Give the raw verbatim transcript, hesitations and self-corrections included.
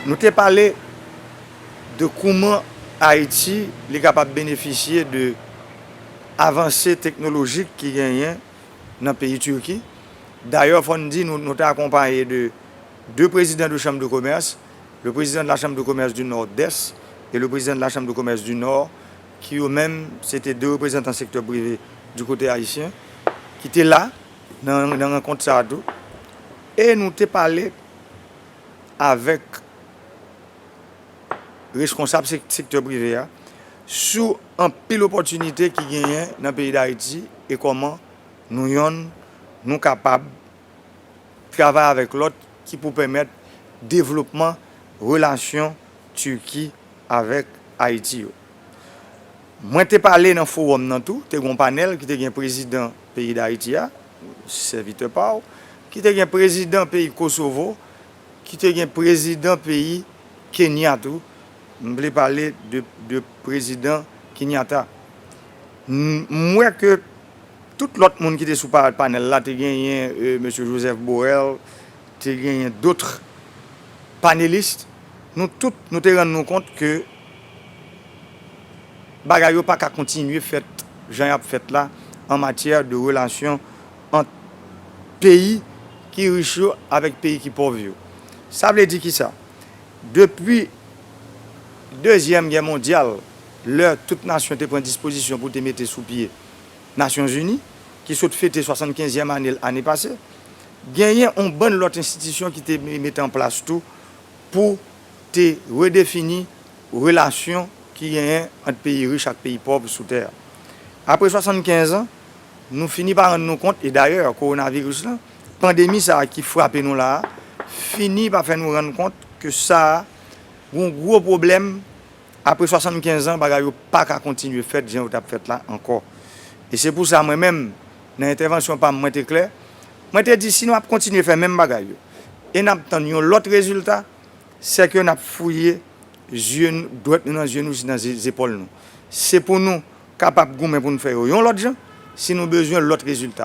Nou te pale de kouman Ayiti li kapab benefisye de avanse teknolojik ki genyen nan peyi Tiki. Dayè, fò n di nou, nou te akonpaye de de prezidan de chanm de komès, le président de la Chambre de Commerce du Nord-Est et le président de la Chambre de Commerce du Nord, ki yo menm, se te de reprezantan sektè prive di kote ayisyen, ki te la nan, nan rankont sa a tou. E nou te pale avèk reskonsab sek- sektè prive a sou anpil opòtinite ki genyen nan peyi Dayiti e kòman nou yonn, nou kapab travay avèk lòt ki pou pèmèt devlopman relasyon Tiki avèk Ayiti yo. Mwen te pale nan fowòm nan tou, te gen yon panèl ki te gen prezidan peyi Dayiti a, sèvitè pa w, ki te gen prezidan peyi Kosovo, ki te gen prezidan peyi Kenya tou. M vle pale de, de prezidan Kenyatta. M m wè ke tout lòt moun ki te sou pa- panèl la, te genyen e, mesye Joseph Borrell, te genyen dot panelis, nou tout, nou te rann nou kont ke bagay yo pa ka kontinye fèt jan y ap fèt la an matyè de relasyon ant peyi ki rich yo avèk peyi ki pòv yo. Sa vle di kisa? Depi Dezyèm Gè Mondyal, lè tout nasyon te pran dispozisyon pou te mete sou pye Nasyonzini, ki sot fete swasannkenzyèm ane l ane pase, genyen yon bann lòt enstitisyon ki te me- mete an plas tou pou te redefini relasyon ki genyen ant peyi rich ak peyi pòv sou tè a. Apre swasannkenz an, nou fini pa rann nou kont, e dayè, kowonaviris la, pandemi sa a ki frape nou la a, fini pa fè nou rann kont ke sa a, gon gwo pwoblèm, apre swasannkenz an, bagay yo pa ka kontinye fèt jan yo t ap fèt la ankò. E se pou sa, mwen menm, nan entèvansyon pa m, mwen te klè, mwen te di, si nou ap kontinye fè menm bagay yo, e n ap tann yon lòt rezilta, sèke n ap fouye zye n- dwèt nou nan zye nou, nan ze- zepòl nou. Se pou nou kapab goumen pou n fè yo yon lòt jan, si nou bezwen lòt rezilta.